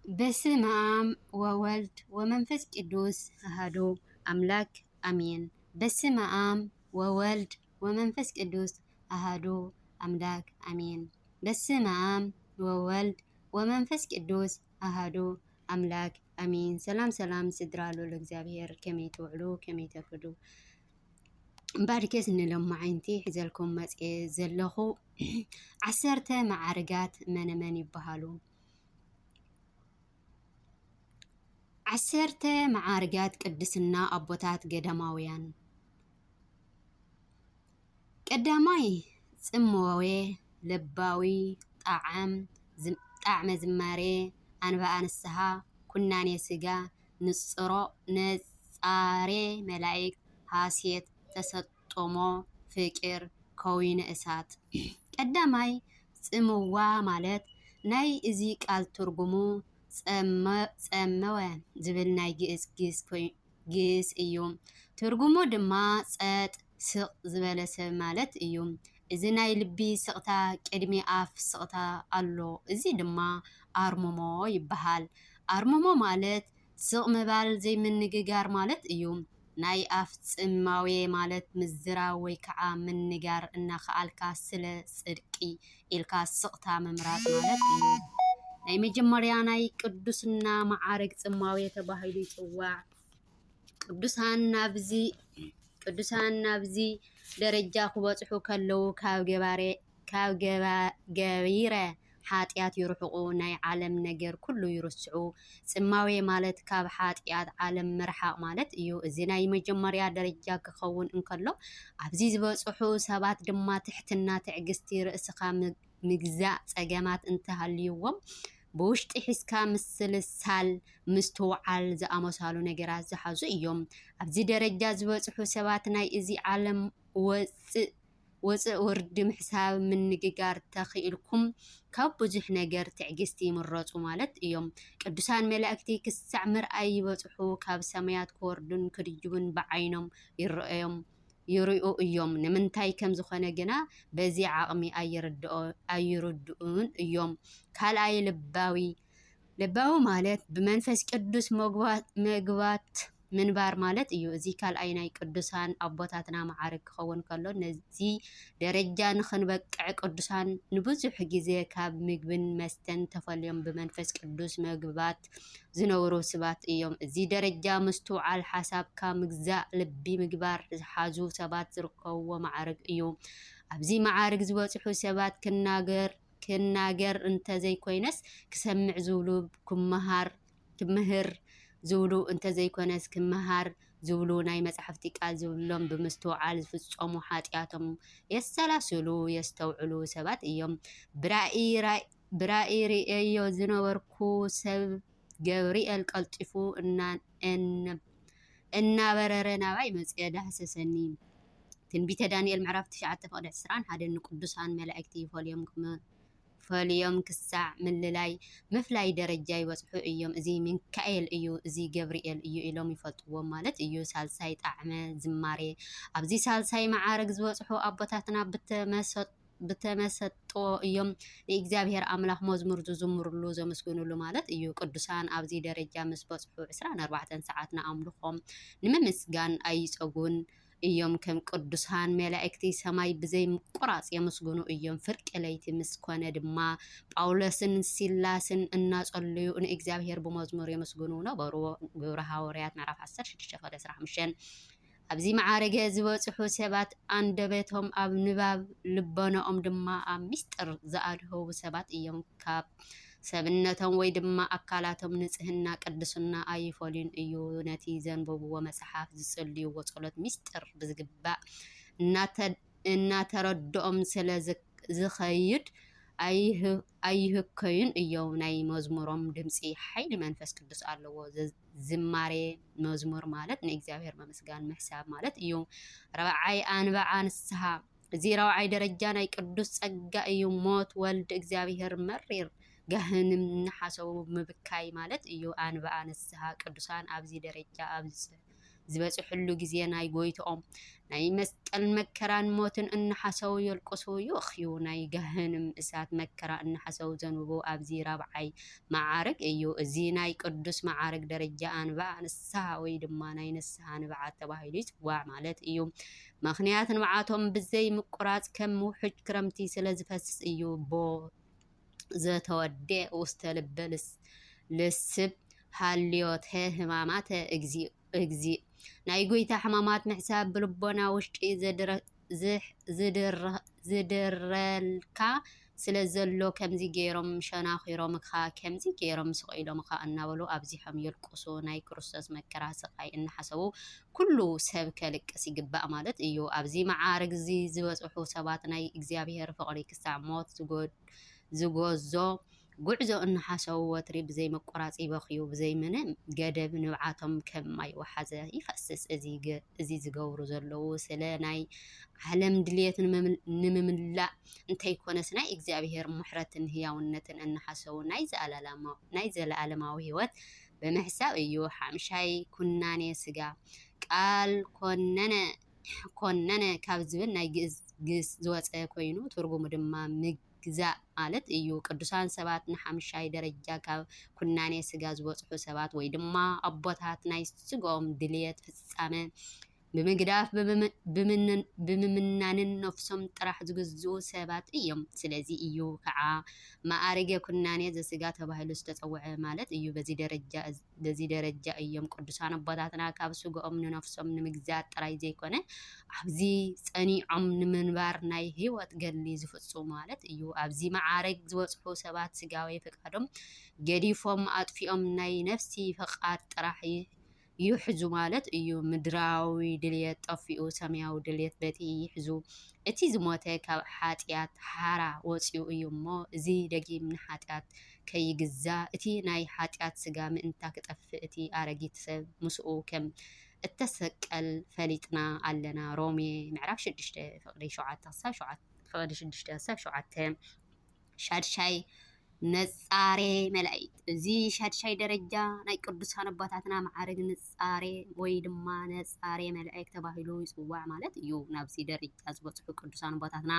በስመ አብ ወወልድ ወመንፈስ ቅዱስ አሐዱ አምላክ አሜን። በስመ አብ ወወልድ ወመንፈስ ቅዱስ አሐዱ አምላክ አሜን። በስመ አብ ወወልድ ወመንፈስ ቅዱስ አሐዱ አምላክ አሜን። ሰላም ሰላም ስድራ ልዑል እግዚኣብሔር፣ ከመይ ትውዕሉ? ከመይ ተርፍዱ? እምበኣርከስ ንሎማዓንቲ ሒዘልኩም መፅኤ ዘለኹ ዓሰርተ መዓርጋት መነ መን ይበሃሉ? ዓሰርተ መዓርጋት ቅድስና ኣቦታት ገዳማውያን። ቀዳማይ ጽምወ ለባዊ ጣዕም ዝም-፣ ጣዕመ ዝማሬ፣ ኣንብኣ ንስሃ፣ ኩናኔ ስጋ፣ ንጽሮ ነጻሬ መላእክት፣ ሃሴት ተሰጦሞ ፍቅር ከዊነ እሳት። ቀዳማይ ጽምዋ ማለት ናይ እዚ ቃል ትርጉሙ ጸመ-፣ ጸመወ ዝብል ናይ ግእዝ ግስ ኮይ-፣ ግስ እዩ። ትርጉሙ ድማ ጸጥ ስቕ ዝበለ ሰብ ማለት እዩ። እዚ ናይ ልቢ ስቕታ ቅድሚ ኣፍ ስቕታ ኣሎ። እዚ ድማ ኣርምሞ ይበሃል። ኣርምሞ ማለት ስቕ ምባል ዘይምንግጋር ማለት እዩ። ናይ ኣፍ ጽማዌ ማለት ምዝራብ ወይ ከዓ ምንጋር እናኸኣልካ ስለ ጽድቂ ኢልካ ስቕታ ምምራጽ ማለት እዩ። ናይ መጀመርያ ናይ ቅዱስና መዓርግ ጽማዌ ተባሂሉ ይጽዋዕ። ቅዱሳን ናብዚ፣ ቅዱሳን ናብዚ ደረጃ ክበጽሑ ከለዉ ካብ ገባሬ-፣ ካብ ገባ-፣ ገቢረ ሓጢኣት ይርሕቑ፣ ናይ ዓለም ነገር ኩሉ ይርስዑ። ጽማዌ ማለት ካብ ሓጢኣት ዓለም ምርሓቕ ማለት እዩ። እዚ ናይ መጀመርያ ደረጃ ክኸውን እንከሎ፣ ኣብዚ ዝበጽሑ ሰባት ድማ ትሕትና፣ ትዕግስቲ፣ ርእስኻ ም-፣ ምግዛእ ጸገማት እንተሃልይዎም ብውሽጢ ሒዝካ ምስልሳል፣ ምስትውዓል ዝኣመሳሉ ነገራት ዝሓዙ እዮም። ኣብዚ ደረጃ ዝበጽሑ ሰባት ናይ እዚ ዓለም ወጽእ፣ ወጽእ ወርዲ ምሕሳብ ምንግጋር ተኽኢልኩም ካብ ብዙሕ ነገር ትዕግስቲ ይምረጹ ማለት እዮም። ቅዱሳን መላእክቲ ክሳዕ ምርኣይ ይበጽሑ፣ ካብ ሰማያት ክወርዱን ክድይቡን ብዓይኖም ይረኣዮም፣ ይርእዩ እዮም። ንምንታይ ከም ዝኾነ ግና በዚ ዓቕሚ ኣይርድኦ-፣ ኣይርድኡን እዮም። ካልኣይ ልባዊ፣ ልባዊ ማለት ብመንፈስ ቅዱስ መግባ-፣ መግባት ምንባር ማለት እዩ። እዚ ካልኣይ ናይ ቅዱሳን ኣቦታትና መዓርግ ክኸውን ከሎ፣ ነዚ ደረጃ ንኽንበቅዕ ቅዱሳን ንብዙሕ ግዜ ካብ ምግብን መስተን ተፈልዮም ብመንፈስ ቅዱስ መግባት ዝነብሩ ሰባት እዮም። እዚ ደረጃ ምስትውዓል፣ ሓሳብካ ምግዛእ፣ ልቢ ምግባር ዝሓዙ ሰባት ዝርከብዎ መዓርግ እዩ። ኣብዚ መዓርግ ዝበጽሑ ሰባት ክናገር፣ ክናገር እንተዘይኮይነስ ክሰምዕ ዝብሉ፣ ክመሃር፣ ክምህር ዝብሉ እንተዘይኮነስ ክመሃር ዝብሉ ናይ መጻሕፍቲ ቃል ዝብሎም ብምስትውዓል ዝፍጸሙ ሓጢኣቶም የሰላስሉ፣ የስተውዕሉ ሰባት እዮም። ብራእይ ራእይ ብራእይ ርእየዮ ዝነበርኩ ሰብ ገብርኤል ቀልጢፉ እና-፣ እን-፣ እናበረረ ናባይ መጽአ ዳህሰሰኒ። ትንቢተ ዳንኤል ምዕራፍ ትሽዓተ ፍቕዲ ዕስራን ሓደን ንቅዱሳን መላእክቲ ይፈልዮም ክመ-፣ ፈልዮም ክሳዕ ምልላይ ምፍላይ ደረጃ ይበጽሑ እዮም። እዚ ሚካኤል እዩ፣ እዚ ገብርኤል እዩ ኢሎም ይፈልጥዎም ማለት እዩ። ሳልሳይ ጣዕመ ዝማሬ። ኣብዚ ሳልሳይ መዓርግ ዝበጽሑ ኣቦታትና ብተመሰ-፣ ብተመሰጦ እዮም ንእግዚኣብሔር ኣምላኽ መዝሙር ዝዝምርሉ ዘመስግንሉ ማለት እዩ። ቅዱሳን ኣብዚ ደረጃ ምስ በጽሑ ዕስራን ኣርባዕተን ሰዓት ንኣምልኾም ንምምስጋን ኣይጸጉን እዮም። ከም ቅዱሳን መላእክቲ ሰማይ ብዘይ ምቁራጽ የመስግኑ እዮም። ፍርቂ ለይቲ ምስ ኮነ ድማ ጳውሎስን ሲላስን እናጸለዩ ንእግዚኣብሔር ብመዝሙር የመስግኑ ነበሩ። ግብረ ሃዋርያት ምዕራፍ ዓሰርተ ሽዱሽተ ፍቕዲ ዕስራን ሓሙሽተን። ኣብዚ መዓርገ ዝበጽሑ ሰባት ኣንደበቶም ኣብ ንባብ፣ ልቦናኦም ድማ ኣብ ምስጢር ዝኣድህቡ ሰባት እዮም። ካብ ሰብነቶም ወይ ድማ ኣካላቶም ንጽህና ቅድስና ኣይፈልዩን እዩ። ነቲ ዘንብብዎ መጽሓፍ፣ ዝጽልይዎ ጸሎት ምስጢር ብዝግባእ እናተ-፣ እናተረድኦም ስለ ዝ-፣ ዝኸይድ ኣይህ-፣ ኣይህከዩን እዮም። ናይ መዝሙሮም ድምጺ ሓይሊ መንፈስ ቅዱስ ኣለዎ። ዘ-፣ ዝማሬ መዝሙር ማለት ንእግዚኣብሔር ምምስጋን ምሕሳብ ማለት እዩ። ራብዓይ ኣንብዓ ንስሓ። እዚ ራብዓይ ደረጃ ናይ ቅዱስ ጸጋ እዩ። ሞት ወልድ እግዚኣብሔር መሪር ጋህንም እናሓሰቡ ምብካይ ማለት እዩ። ኣንብዓ ንስሓ። ቅዱሳን ኣብዚ ደረጃ ኣብዚ ጽ-፣ ዝበፅሕሉ ግዜ ናይ ጎይትኦም ናይ መስቀል መከራን ሞትን እናሓሰቡ የልቅሱ ይበኽዩ። ናይ ገሃነም እሳት መከራ እናሓሰቡ ዘንብቡ ኣብዚ ራብዓይ መዓርግ እዩ። እዚ ናይ ቅዱስ መዓርግ ደረጃ ኣንባ ንስሓ ወይ ድማ ናይ ንስሓ ንብዓት ተባሂሉ ይፅዋዕ ማለት እዩ። ምኽንያት ንብዓቶም ብዘይ ምቁራፅ ከም ውሕጅ ክረምቲ ስለ ዝፈስስ እዩ። ቦ ዘተወዴ ውስተ ልበ ልስብ ሃልዮተ ህማማተ እግዚእ። ናይ ጎይታ ሕማማት ምሕሳብ ብልቦና ውሽጢ ዝድረልካ ስለ ዘሎ ከምዚ ገይሮም ሸናኺሮምኻ፣ ከምዚ ገይሮም ስቕ ኢሎምኻ እናበሉ ኣብዚሖም የልቅሱ። ናይ ክርስቶስ መከራ ስቓይ እናሓሰቡ ኩሉ ሰብ ከልቅስ ይግባእ ማለት እዩ። ኣብዚ መዓርግ እዚ ዝበፅሑ ሰባት ናይ እግዚኣብሔር ፍቕሪ ክሳዕ ሞት ዝጎ ዝጎዞ ጉዕዞ እናሓሰቡ ወትሪ ብዘይ መቆራፂ ይበኽዩ፣ ብዘይ ምንም ገደብ ንብዓቶም ከም ማይ ወሓዘ ይፈስስ። እዚ ዝገብሩ ዘለዉ ስለ ናይ ዓለም ድልየት ንምምላእ እንተይኮነስ ናይ እግዚኣብሔር ምሕረትን ህያውነትን እናሓሰቡ ናይ ዘለኣለማዊ ህይወት ብምሕሳብ እዩ። ሓምሻይ ኩናኔ ስጋ ቃል ኮነነ ኮነነ ካብ ዝብል ናይ ግእዝ ግስ ዝወፀ ኮይኑ ትርጉሙ ድማ ምግዛእ ማለት እዩ። ቅዱሳን ሰባት ንሓምሻይ ደረጃ ካብ ኩናኔ ስጋ ዝበፅሑ ሰባት ወይ ድማ ኣቦታት ናይ ስግኦም ድልየት ፍፃመ ብምግዳፍ ብምምናንን ነፍሶም ጥራሕ ዝግዝኡ ሰባት እዮም። ስለዚ እዩ ከዓ መዓርገ ኩናኔ ዘስጋ ተባሂሉ ዝተፀውዐ ማለት እዩ። በዚ ደረጃ በዚ ደረጃ እዮም ቅዱሳን ኣቦታትና ካብ ስግኦም ንነፍሶም ንምግዛእ ጥራይ ዘይኮነ ኣብዚ ፀኒዖም ንምንባር ናይ ህይወት ገድሊ ዝፍፅሙ ማለት እዩ። ኣብዚ መዓርግ ዝበፅሑ ሰባት ስጋዊ ፍቃዶም ገዲፎም ኣጥፊኦም ናይ ነፍሲ ፍቃድ ጥራሕ ይሕዙ ማለት እዩ። ምድራዊ ድልየት ጠፊኡ ሰማያዊ ድልየት በቲ ይሕዙ። እቲ ዝሞተ ካብ ሓጢኣት ሓራ ወፂኡ እዩ እሞ እዚ ደጊም ንሓጢኣት ከይግዛእ እቲ ናይ ሓጢኣት ስጋ ምእንታ ክጠፍእ እቲ ኣረጊት ሰብ ምስኡ ከም እተሰቀል ፈሊጥና ኣለና። ሮሜ ምዕራፍ ሽዱሽተ ፍቕዲ ሸውዓተ ክሳብ ሸውዓተ ፍቕዲ ሽዱሽተ ክሳብ ሸውዓተ። ሻድሻይ ነጻሬ መላእክት። እዚ ሻድሻይ ደረጃ ናይ ቅዱሳን ኣባታትና መዓርግ ንጻሬ ወይ ድማ ነጻሬ መላእክት ተባሂሉ ይጽዋዕ ማለት እዩ። ናብዚ ደረጃ ዝበጽሑ ቅዱሳን ኣባታትና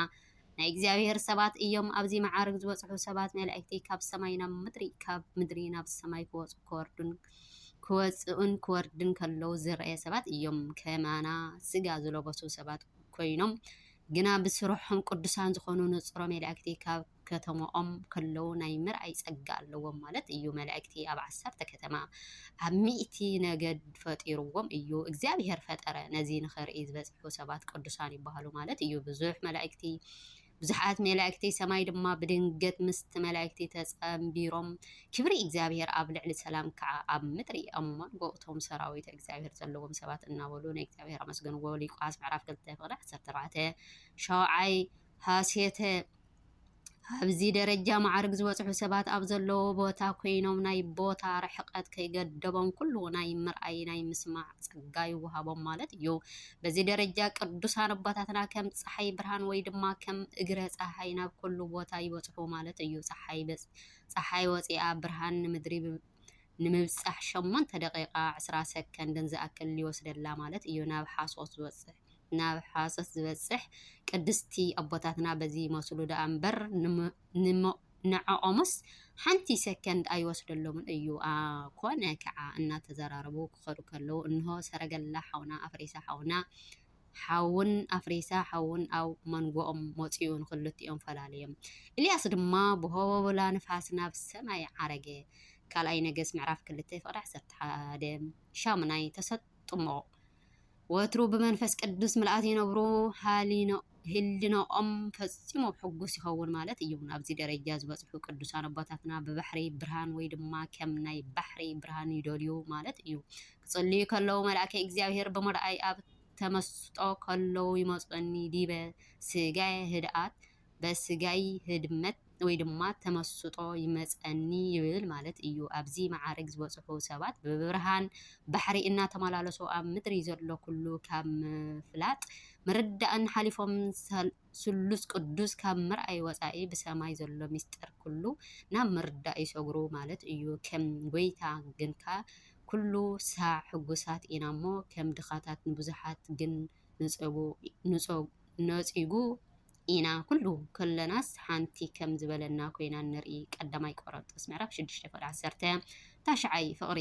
ናይ እግዚኣብሔር ሰባት እዮም። ኣብዚ መዓርግ ዝበጽሑ ሰባት መላእክቲ ካብ ሰማይ ናብ ምድሪ ካብ ምድሪ ናብ ሰማይ ክወጹ ክወርዱን ክወጽኡን ክወርድን ከለዉ ዝረአ ሰባት እዮም። ከማና ስጋ ዝለበሱ ሰባት ኮይኖም ግና ብስርሖም ቅዱሳን ዝኾኑ ንጽሮ መላእክቲ ካብ ከተማኦም ከለዉ ናይ ምርኣይ ጸጋ ኣለዎም ማለት እዩ። መላእክቲ ኣብ ዓሰርተ ከተማ ኣብ ሚእቲ ነገድ ፈጢርዎም እዩ። እግዚኣብሔር ፈጠረ። ነዚ ንኽርኢ ዝበጽሑ ሰባት ቅዱሳን ይበሃሉ ማለት እዩ። ብዙሕ መላእክቲ ብዙሓት መላእክቲ ሰማይ ድማ ብድንገት ምስቲ መላእክቲ ተጸንቢሮም ክብሪ እግዚኣብሔር ኣብ ልዕሊ ሰላም ከዓ ኣብ ምድሪ ኣብ መንጎ እቶም ሰራዊት እግዚኣብሔር ዘለዎም ሰባት እናበሉ ናይ እግዚኣብሔር ኣመስገንዎ። ሉቃስ ምዕራፍ ክልተ ፍቕዲ ዓሰርተ ኣርባዕተ። ሸውዓይ ሃሴተ። ኣብዚ ደረጃ መዓርግ ዝበፅሑ ሰባት ኣብ ዘለዎ ቦታ ኮይኖም ናይ ቦታ ርሕቀት ከይገደቦም ኩሉ ናይ ምርኣይ ናይ ምስማዕ ጸጋ ይወሃቦም ማለት እዩ። በዚ ደረጃ ቅዱሳን ኣቦታትና ከም ፀሓይ ብርሃን ወይ ድማ ከም እግረ ፀሓይ ናብ ኩሉ ቦታ ይበፅሑ ማለት እዩ። ፀሓይ በፅ- ፀሓይ ወፂኣ ብርሃን ንምድሪ ብ- ንምብፃሕ ሸሞንተ ደቂቃ ዕስራ ሰከንድን ዝኣክል ይወስደላ ማለት እዩ። ናብ ሓሶት ዝበፅሕ ናብ ሓሶት ዝበፅሕ ቅድስቲ ኣቦታትና በዚ ይመስሉ ደኣ እምበር ንሞ- ንሞ- ንዕኦምስ ሓንቲ ሰከንድ ኣይወስደሎምን እዩ። ኣ- ኮነ ከዓ እናተዘራረቡ ክኸዱ ከለዉ እንሆ ሰረገላ ሓውና ኣፍሪሳ ሓውና ሓውን ኣፍሪሳ ሓውን ኣብ መንጎኦም ወፂኡ ንክልቲኦም ፈላልዮም። ኤልያስ ድማ ብሆቦብላ ንፋስ ናብ ሰማይ ዓረገ። ካልኣይ ነገስ ምዕራፍ ክልተ ፍቕዲ ዓሰርተ ሓደ። ሻሙናይ ተሰጥሞ ወትሩ ብመንፈስ ቅዱስ ምልኣት ይነብሩ፣ ሃሊኖ- ህልኖኦም ፈጺሙ ሕጉስ ይኸውን ማለት እዩ። ናብዚ ደረጃ ዝበጽሑ ቅዱሳን ኣቦታትና ብባሕሪ ብርሃን ወይ ድማ ከም ናይ ባሕሪ ብርሃን ይደልዩ ማለት እዩ። ክጽልዩ ከለዉ መልኣከ እግዚኣብሔር ብምርኣይ ኣብ ተመስጦ ከለዉ ይመጹኒ ዲበ ስጋየ ህድኣት በስጋይ ህድመት ወይ ድማ ተመስጦ ይመጸኒ ይብል ማለት እዩ። ኣብዚ መዓርግ ዝበጽሑ ሰባት ብብርሃን ባሕሪ እናተመላለሱ ኣብ ምድሪ ዘሎ ኩሉ ካብ ምፍላጥ ምርዳእን ሓሊፎም ሰል- ስሉስ ቅዱስ ካብ ምርኣይ ወጻኢ ብሰማይ ዘሎ ምስጢር ኩሉ ናብ ምርዳእ ይሰግሩ ማለት እዩ። ከም ጎይታ ግንካ ኩሉ ሳዕ ሕጉሳት ኢና እሞ፣ ከም ድኻታት ንብዙሓት ግን ንጸጉ-፣ ንጸ-፣ ነጺጉ ኢና። ኩሉ ከለናስ ሓንቲ ከም ዝበለና ኮይና ንርኢ። ቀዳማይ ቆሮንጦስ ምዕራፍ ሽዱሽተ ፍቕዲ ዓሰርተ። ታሽዓይ ፍቕሪ።